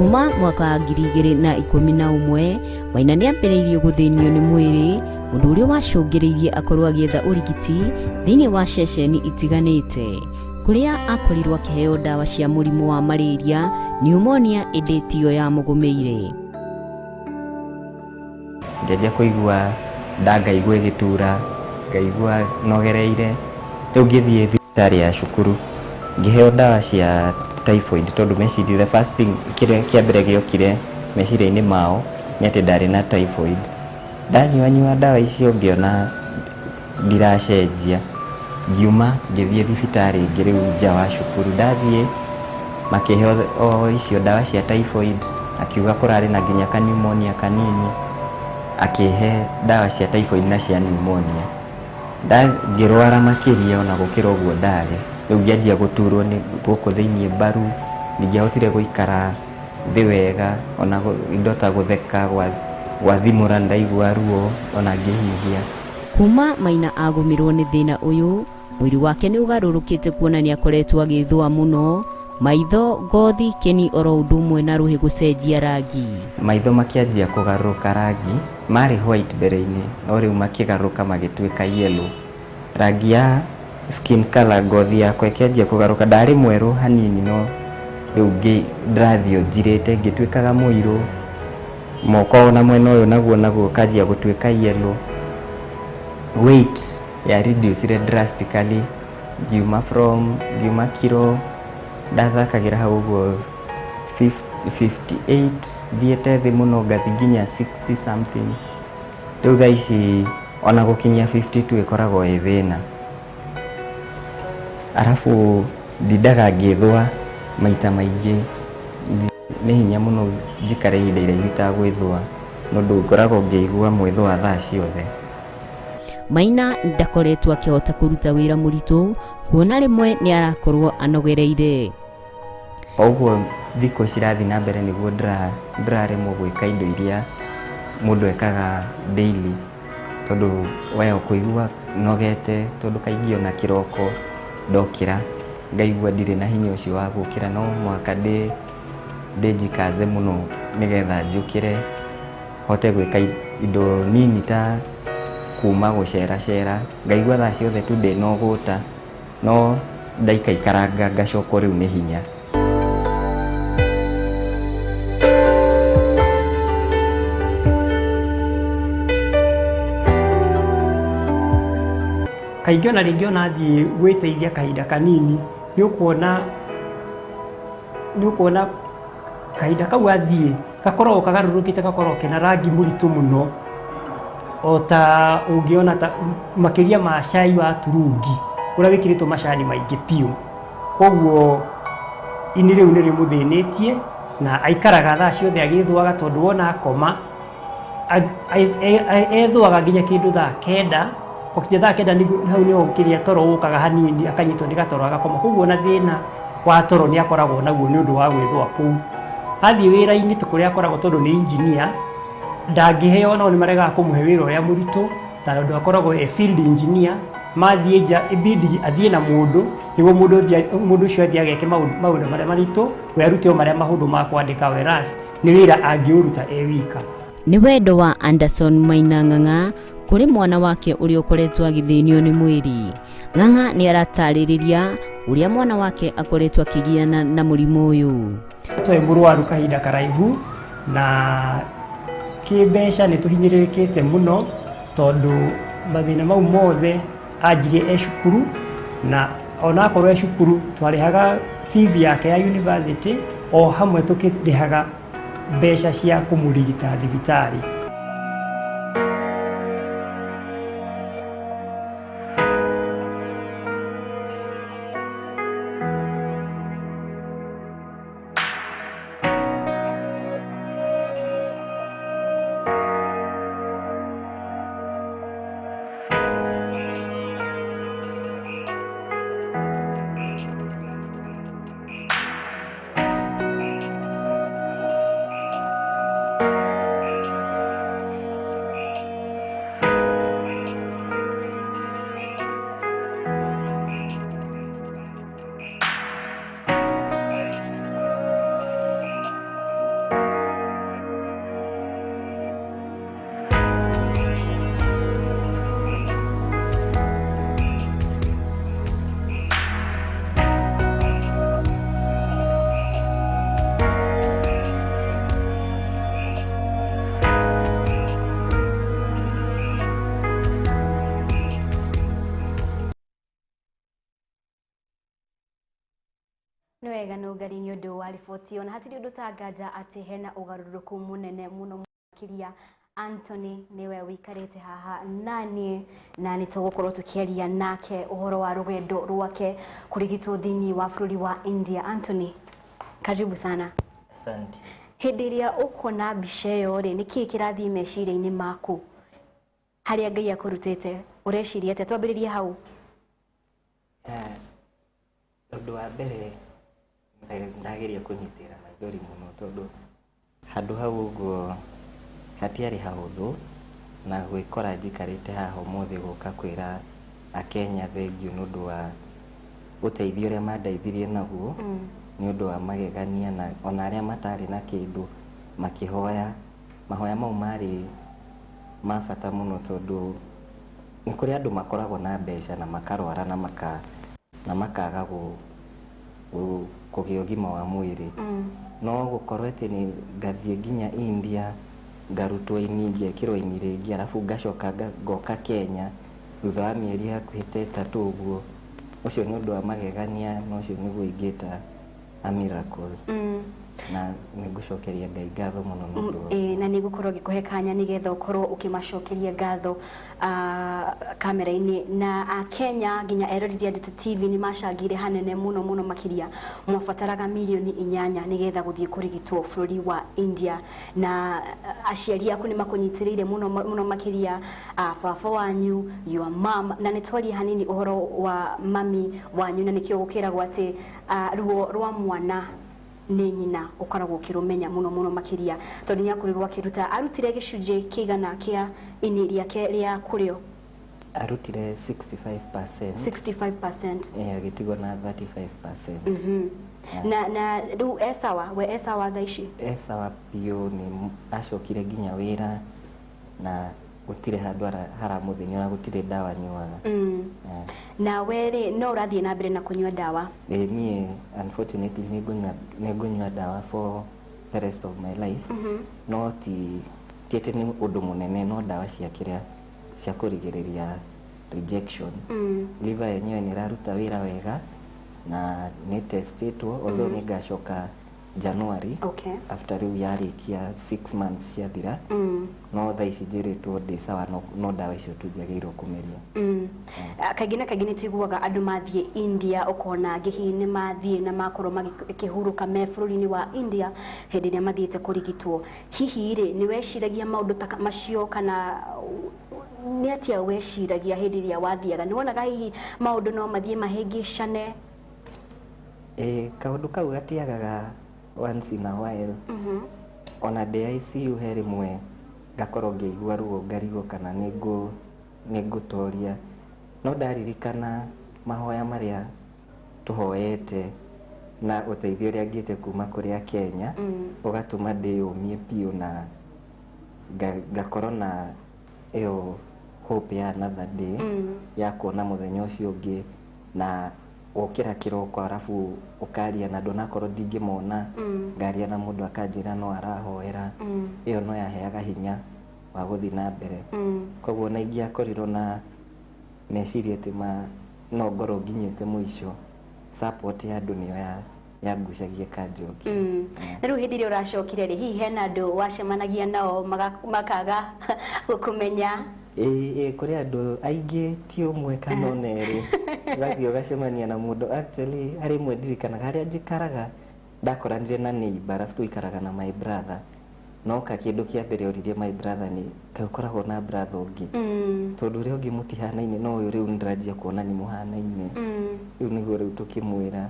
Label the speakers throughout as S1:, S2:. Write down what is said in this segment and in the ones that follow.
S1: Kuma mwaka wa 2011 Maina nĩambĩrĩirie gũthĩnio nĩ mwĩrĩ, ũndũ ũrĩa wacũngĩrĩirie akorwo agĩetha ũrigiti thĩinĩ wa ceceni itiganĩte, kũrĩa akorirwo akĩheo ndawa cia mũrimũ wa malaria, pneumonia, ĩndĩ tiyo yamũgũmĩire.
S2: Ngĩanjia kũigua nda, ngaigua ĩgĩtura, ngaigua nogereire. Rĩu ngĩthiĩ thibitarĩ ya cukuru, ngĩheo ndawa cia typhoid, tondũ meciririe the first thing, kĩrĩa kĩa mbere gĩokire meciria-inĩ mao nĩ atĩ ndarĩ na typhoid. Ndanyuanyua ndawa icio ngĩona ndiracenjia, ngiuma ngĩthiĩ thibitarĩ ĩngĩ rĩu nja wa cukuru. Ndathiĩ makĩhe o icio ndawa cia typhoid, akiuga kũrarĩ na nginya ka pneumonia kanini, akĩhe ndawa cia typhoid na cia pneumonia. Ngĩrwara makĩria ona gũkĩra ũguo ndarĩ. Rĩu ngĩanjia gũturwo nĩ gũkũ thĩiniĩ mbaru, ndingĩahotire gũikara thĩ wega, ona indo ta gũtheka, gwathimũra nĩndaigua ruo ona ngĩhihia.
S1: Kuma Maina agũmĩrwo nĩ thĩna ũyũ, mwĩrĩ wake nĩ ũgarũrũkĩte kuona nĩ akoretwo agĩthũa mũno, maitho, ngothi, kĩni oro ũndũ ũmwe na rũhĩ gũcenjia rangi.
S2: Maitho makĩanjia kũgarũrũka rangi, marĩ white mbere-inĩ, no rĩu makĩgarũrũka magĩtuĩka yellow. Rangi ya skin color, ngothi yakwa ĩkĩanjia kũgarũrũka, ndarĩ mwerũ hanini no rĩu ndĩrathiĩ o njirĩte ngĩtuĩkaga mũirũ, moko ona mwena ũyũ naguo naguo ũkanjia gũtuĩka yellow. Weight ya reduce drastically, ngiuma from ngiuma kiro ndathakagĩra hau ũguo 58, thiĩte thĩ mũno ngathiĩ nginya 60 something. Rĩu thaa ici ona gũkinyia 52 ĩkoragwo ĩ thĩna. Arabu ndindaga ngĩthũa maita maingĩ, nĩ hinya mũno njikare ihinda iraihu itagwĩthũa, nĩ ũndũ ngoragwo ngĩigua mwĩthũa thaa ciothe.
S1: Maina ndakoretwo akĩhota kũruta wĩra mũritũ, kuona rĩmwe nĩ arakorwo anogereire.
S2: O ũguo thikũ cirathiĩ na mbere nĩguo ndĩraremwo gwĩka indo iria mũndũ ekaga daily, tondũ we ũkũigua nogete, tondũ kaingĩ ona kĩroko ndokĩra ngaigua ndirĩ na hinya ũcio wa gũkĩra, no mũhaka ndĩnjikaze mũno nĩgetha njũkĩre hote gwĩka indo nini ta kuma gũceracera. Ngaigua thaa ciothe tu ndĩna ũgũta, no ndaikaikaranga ngacokwo rĩu nĩ hinya.
S3: Kaingĩ ona rĩngĩ ona athiĩ gwĩteithia kahinda kanini, nĩ ũkuona kahinda kau athiĩ gakoragwo kagarũrũkĩte, gakoragwo kena rangi mũritũ mũno, o ta ũngĩona ta makĩria ma cai wa turungi ũrĩa wĩkĩrĩtwo macani maingĩ biũ. Koguo ini rĩu nĩ rĩmũthĩnĩtie na aikaraga thaa ciothe agĩthũaga, tondũ wona akoma ethũaga nginya kĩndũ thaa 9. Gwakinya thaa 9 nĩguo hau nĩho kĩrĩa toro ũkaga hanini, akanyitwo nĩ gatoro agakoma. Koguo ona thĩna wa toro nĩ akoragwo naguo nĩ ũndũ wa gwĩthũa kũu. Athiĩ wĩra-inĩ ta kũrĩa akoragwo, tondũ nĩ engineer, ndangĩheo, nao nĩ maregaga kũmũhe wĩra ũrĩa mũritũ, tondũ akoragwo e field engineer. Mathiĩ nja ibidi athiĩ na mũndũ, nĩguo mũndũ ũcio athiĩ ageke maũndũ marĩa maritũ, we arute o marĩa mahũthũ ma kwandĩka, whereas nĩ wĩra angĩũruta e wika.
S1: Nĩ wendo wa Anderson Maina Ng'ang'a kũrĩ mwana wake ũrĩa ũkoretwo agĩthĩnio nĩ mwĩrĩ. Ng'ang'a nĩ aratarĩrĩria ũrĩa mwana wake akoretwo akĩgiana na mũrimũ ũyũ.
S3: Twarĩ mũrwaru kahinda karaihu, na kĩmbeca nĩ tũhinyĩrĩrĩkĩte mũno, tondũ mathĩna mau mothe anjirie e cukuru, na onakorwo e cukuru twarĩhaga bithi yake ya university, o hamwe tũkĩrĩhaga mbeca cia kũmũrigita thibitarĩ.
S4: Nĩ wega Nũngari nĩ ũndũ wa riboti ĩyo, na hatirĩ ũndũ tanganja atĩ hena ũgarũrũku mũnene mũno makĩria. Anthony nĩwe wĩikarĩte haha naniĩ, na nĩ tũgũkorwo tũkĩaria nake ũhoro wa rũgendo rwake kũrigitwo thĩinĩ wa bũrũri wa India. Anthony, karibu sana.
S2: Asante.
S4: Hĩndĩ ĩrĩa ũkuona mbica ĩyo rĩ, nĩ kĩĩ kĩrathiĩ meciria-inĩ maku harĩa Ngai akũrutĩte? Ũreciria atĩa? Twambĩrĩrie hau.
S2: Ũndũ wa mbere, ndageria kũnyitĩrĩra maithori mũno, tondũ handũ hau ũguo hatiarĩ hahũthũ, na gwĩkora njikarĩte haha ũmũthĩ gũka kwĩra Akenya thengiũ nĩ ũndũ wa ũteithio ũrĩa mandeithirie naguo, nĩ ũndũ wa magegania, na ona arĩa matarĩ na kĩndũ makĩhoya. Mahoya mau marĩ ma bata mũno, tondũ nĩ kũrĩ andũ makoragwo na mbeca na makarwara na makaga kũgĩa ũgima wa mwĩrĩ. No gũkorwo atĩ nĩ ngathiĩ nginya India, ngarutwo ini, ngekĩrwo ini rĩngĩ, arabu ngacoka ngoka Kenya thutha wa mĩeri hakuhĩ ta 3 ũguo, ũcio nĩ ũndũ wa magegania, na ũcio nĩguo ingĩta a miracle. Na nĩ ngũcokeria Ngai ngatho mũno nĩ ũndũ wa
S4: Ĩĩ, na nĩ ngũkorwo ngĩkũhe kanya nĩgetha ũkorwo ũkĩmacokeria ngatho kamera-inĩ. Na Akenya nginya eroreri a Njata TV nĩ macangĩire hanene mũno mũno makĩria. Mwabataraga mirioni 8 nĩgetha gũthiĩ kũrigitwo bũrũri wa India, na aciari aku nĩ makũnyitĩrĩire mũno mũno makĩria, baba wanyu, your mom, na nĩ twarie hanini ũhoro wa mami wanyu, na nĩkĩo gũkĩragwo atĩ ruo rwa mwana nĩ nyina ũkoragwo ũkĩrũmenya mũno mũno makĩria, tondũ nĩ akorirwo akĩruta, arutire gĩcunjĩ kĩigana kĩa ini rĩake rĩa kũrĩo?
S2: Arutire 65%.
S4: 65%.
S2: Eh, agĩtigwo na 35%.
S4: Na rĩu e sawa, we e sawa thaa ici?
S2: E sawa biũ, nĩ acokire nginya wĩra na gũtirĩ handũ haramũthĩnia, ona gũtirĩ ndawa nyuaga. Eh.
S4: Na we rĩ, no ũrathiĩ na mbere na kũnyua ndawa?
S2: Ĩĩ, niĩ unfortunately nĩ ngũnyua ndawa for the rest of my life, no ti atĩ nĩ ũndũ mũnene, no ndawa cia kĩrĩa cia kũrigĩrĩria rejection. Liver yenyewe nĩ ĩraruta wĩra wega na nĩ testĩtwo, although nĩ ngacoka January after rĩu yarĩkia 6 months ciathira, no thaa ici njĩrĩtwo ndĩ sawa, no ndawa icio tu njagĩrĩirwo kũmeria.
S4: Kaingĩ na kaingĩ nĩ tuiguaga andũ mathiĩ India, ũkona angĩ hihi nĩ mathiĩ na makorwo makĩhurũka me bũrũri-inĩ wa India hĩndĩ ĩrĩa mathiĩte kũrigitwo. Hihi rĩ, nĩ weciragia maũndũ ta macio, kana nĩ atĩa weciragia hĩndĩ ĩrĩa wathiaga? Nĩ wonaga hihi maũndũ no mathiĩ mahĩngĩcane?
S2: Ĩĩ, kaũndũ kau gatiagaga once in a while. Ona ndĩ ICU he rĩmwe ngakorwo ngĩigua ruo, ngarigwo kana nĩ ngũtoria, no ndaririkana mahoya marĩa tũhoete na ũteithio ũrĩa ngĩte kuma kũrĩ Akenya, ũgatũma ndĩyũmie biũ na ngakorwo na ĩyo hope ya another day, ya kuona mũthenya ũcio ũngĩ, na gũkĩra kĩroko arabu ũkaria na andũ, onakorwo ndingĩmona, ngaria na mũndũ akanjĩra no arahoera, ĩyo no yaheaga hinya wa gũthiĩ na mbere. Koguo ona ingĩakorirwo na meciria atĩ ma no ngorwo nginyĩte mũico, support ya andũ nĩyo yangucagia ĩkanjokia.
S4: Na rĩu hĩndĩ ĩrĩa ũracokire rĩ, hihi hena andũ wacemanagia nao makaga gũkũmenya?
S2: Ĩĩ, kũrĩ andũ aingĩ, ti ũmwe kana ona erĩ. Ũgathiĩ ũgacemania na mũndũ. Actually, harĩ ĩmwe ndirikanaga harĩa njikaraga, ndakoranire na neighbor, arabu tũikaraga na my brother. Noka kĩndũ kĩa mbere oririe my brother nĩ kaĩ ũkoragwo na brother ũngĩ, tondũ ũrĩa ũngĩ mũtihanaine, no ũyũ rĩu nĩndĩranjia kuona nĩ mũhanaine. Rĩu nĩguo rĩu tũkĩmwĩra,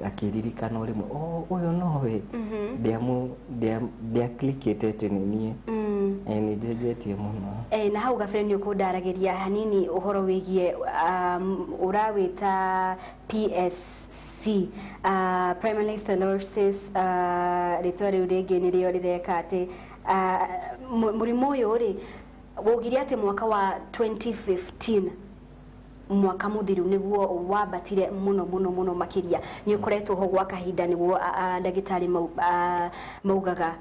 S2: akĩririkana o rĩmwe, "Oh, ũyũ nowe." Ndiaclickĩte atĩ nĩ niĩ. Eh, nĩ njenjetie mũno.
S4: Eh, na hau gabere nĩ ũkũndaragĩria hanini ũhoro wĩgiĩ ũrawĩta PSC, primary sclerosis, rĩtwa rĩu rĩngĩ nĩrĩo rĩreka atĩ mũrimũ ũyũ rĩ, waugire atĩ mwaka wa 2015, mwaka mũthiru, nĩguo wambatire mũno mũno mũno makĩria. Nĩ ũkoretwo ho gwa kahinda, nĩguo ndagĩtarĩ maugaga,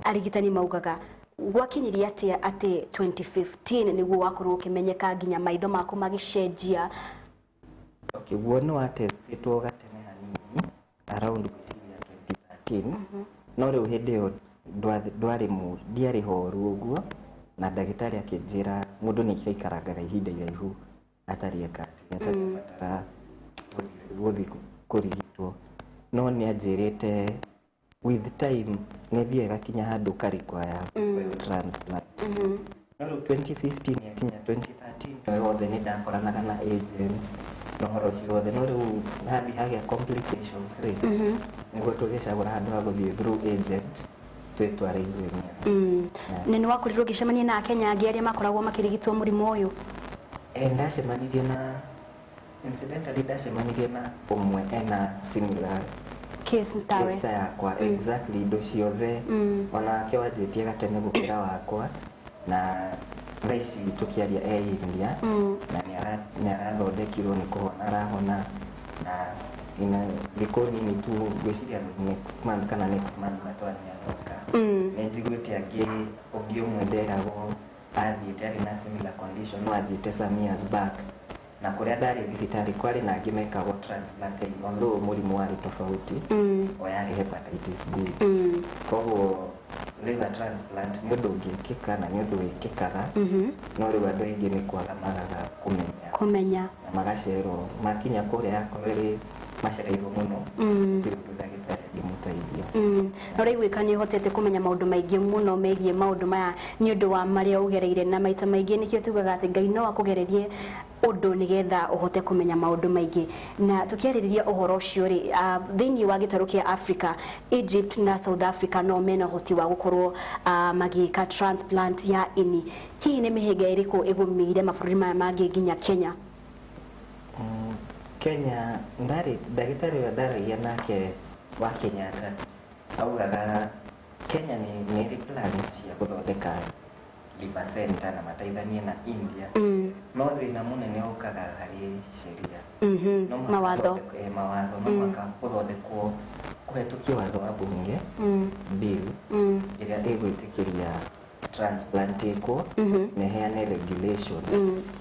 S4: arigitani maugaga. Gwakinyirie atĩa atĩ 2015 nĩguo wakorwo ũkĩmenyeka nginya maitho maku magĩcenjia?
S2: Okay, guo nĩ watestĩtwo gatene hanini. around gwĩciria 2013, no rĩu hĩndĩ ĩyo ndwarĩ ndiarĩ horu ũguo, na ndagĩtarĩ akĩnjĩra mũndũ nĩ aikarangaga ihinda iraihu atarĩ eka atĩ, atarĩ abatara gũthiĩ kũrigitwo, no nĩ anjĩrĩte with time nĩ thiaga ĩgakinya handũ ũka require transplant. No rĩu 2015 yakinya, 2013 yothe nĩ ndakoranaga na agents na ũhoro ũcio wothe, no rĩu hathiĩ hagĩa complications rĩ, nĩguo tũgĩcagũra handũ ha gũthiĩ through agent twĩtware ithuĩ enyewe.
S4: Na nĩ wakorirwo ũgĩcemania na Akenya angĩ arĩa makoragwo makĩrigitwo mũrimũ ũyũ?
S2: Ndacemanirie na, incidentally, ndacemanirie na ũmwe ena similar
S4: case tawe.
S2: Case ta yakwa exactly, indo ciothe. Onake wanjĩtie gatene gũkĩra wakwa, na thaa ici tũkĩaria e India na nĩ arathondekirwo, nĩ kũhona arahona, na ina thikũ nini tu, ngwĩciria next month kana next month matwa nĩ aroka. Nĩ njiguĩte angĩ, ũngĩ ũmwe nderagwo athiĩte arĩ na similar condition, no athiĩte some years back, na kũrĩa ndarĩ thibitarĩ kwarĩ na angĩ mekagwo transplant, although mũrimũ warĩ tofauti, o yarĩ hepatitis B. Koguo liver transplant nĩ ũndũ ũngĩkĩka na nĩ ũndũ wĩkĩkaga, no rĩu andũ aingĩ nĩ kwaga magaga kũmenya
S4: kũmenya
S2: na magacerwo makinya kũrĩa yakorwo ĩrĩ macereirwo mũno, gũtirĩ ũndũ ndagĩtarĩ angĩmũteithia.
S4: Na ũraiguĩka nĩ ũhotete kũmenya maũndũ maingĩ mũno megiĩ maũndũ maya nĩ ũndũ wa marĩa ũgereire, na maita maingĩ nĩkĩo tugaga atĩ Ngai no akũgererie ũndũ nĩgetha ũhote kũmenya maũndũ maingĩ. Na tũkĩarĩrĩria ũhoro ũcio rĩ, thĩinĩ wa gĩtarũ kĩa Africa, Egypt na South Africa no mena ũhoti wa gũkorwo magĩka transplant ya ini. Hihi nĩ mĩhĩnga ĩrĩkũ ĩgũmĩire mabũrũri maya mangĩ nginya Kenya?
S2: Kenya ndarĩ ndagĩtarĩ ũrĩa ndaragia nake wa Kenyatta augaga Kenya nĩ ĩrĩ plans cia gũthondeka liver center na mateithanie na India, no thĩna mũnene ũkaga harĩ sheria. No mũhaka
S4: mawatho.
S2: Mawatho no mũhaka gũthondekwo, kũhetũkio watho wa bunge, bill ĩrĩa ĩgwĩtĩkĩria transplant ĩkwo na ĩheane regulations.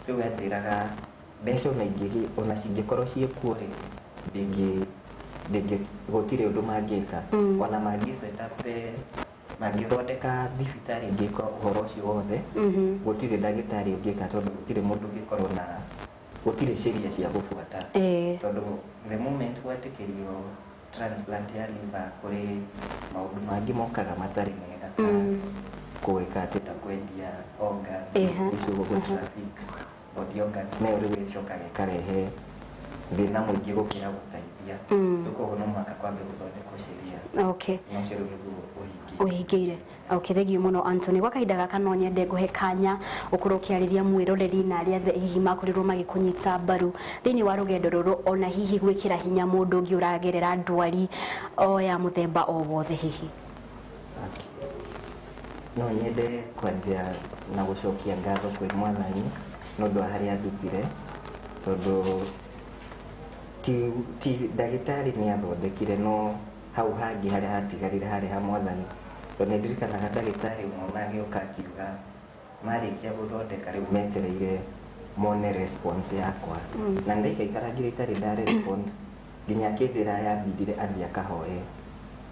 S2: Rĩu anjĩraga mbeca ona ingĩgĩ ona cingĩkorwo ciĩkuo rĩ, ndĩngĩ ndĩngĩ gũtirĩ ũndũ mangĩka. Ona mangĩ set up mangĩthondeka thibitarĩ ĩngĩka ũhoro ũcio wothe, gũtirĩ ndagĩtarĩ ũngĩka, tondũ gũtirĩ mũndũ ũngĩkorwo na gũtirĩ sheria cia gũbuata, tondũ the moment gwetĩkĩrio transplant ya liver, kũrĩ maũndũ mangĩ mokaga matarĩ mega ta gwĩka atĩ ta kwendia organs, icio gũ traffic body organs, nayo rĩu ĩcokaga ĩkarehe thĩna mũingĩ gũkĩra gũteithia. Rĩu koguo no mũhaka kwambe gũthondekwo sheria na ũcio rĩu nĩguo ũhingie.
S4: Ũhingĩire. Okay, thank you mũno, Anthony. Gwa kahinda gaka no nyende ngũhe kanya ũkorwo ũkĩarĩria mwĩroreri na arĩa othe hihi makorirwo magĩkũnyita mbaru thĩinĩ wa rũgendo rũrũ, ona hihi gwĩkĩra hinya mũndũ ũngĩ ũragerera ndwari o ya mũthemba o wothe hihi.
S2: No nyende kwanjia na gũcokia ngatho kwĩ Mwathani nĩ ũndũ wa harĩa andutire, tondũ ti ndagĩtarĩ nĩ athondekire, no hau hangĩ harĩa hatigarire harĩ ha Mwathani, tondũ nĩ ndirikanaga ndagĩtarĩ ũmwe ona agĩũka akiuga marĩkia gũthondeka rĩu metereire mone response yakwa, na ndaikaikarangire itarĩ nda respond nginya akĩnjĩra yambindire athiĩ akahoe.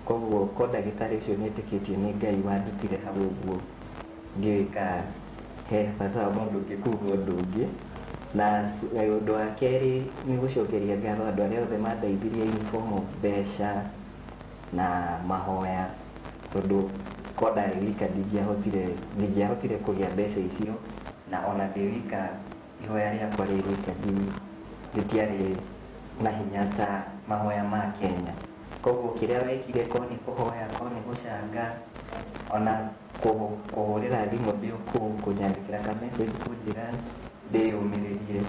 S2: Koguo ko ndagĩtarĩ ũcio nĩ etĩkĩtie nĩ Ngai wandutire hau ũguo, ngĩwĩka he bata wa mũndũ ũngĩ kuga ũndũ ũngĩ. Na ũndũ wa kerĩ nĩ gũcokeria ngatho andũ arĩa othe mandeithirie in form of mbeca na mahoya, tondũ ko ndarĩ wika ndingĩahotire kũgĩa mbeca icio, na ona ndĩ wika ihoya rĩakwa rĩ rika rĩtiarĩ na hinya ta mahoya ma Kenya. Koguo kĩrĩa wekire, ko nĩ kũhoya, ko nĩ gũcanga, ona kũhũrĩra thimũ ndĩ o kũu, kũnyandĩkĩra ka message kũnjĩra ndĩyũmĩrĩrie.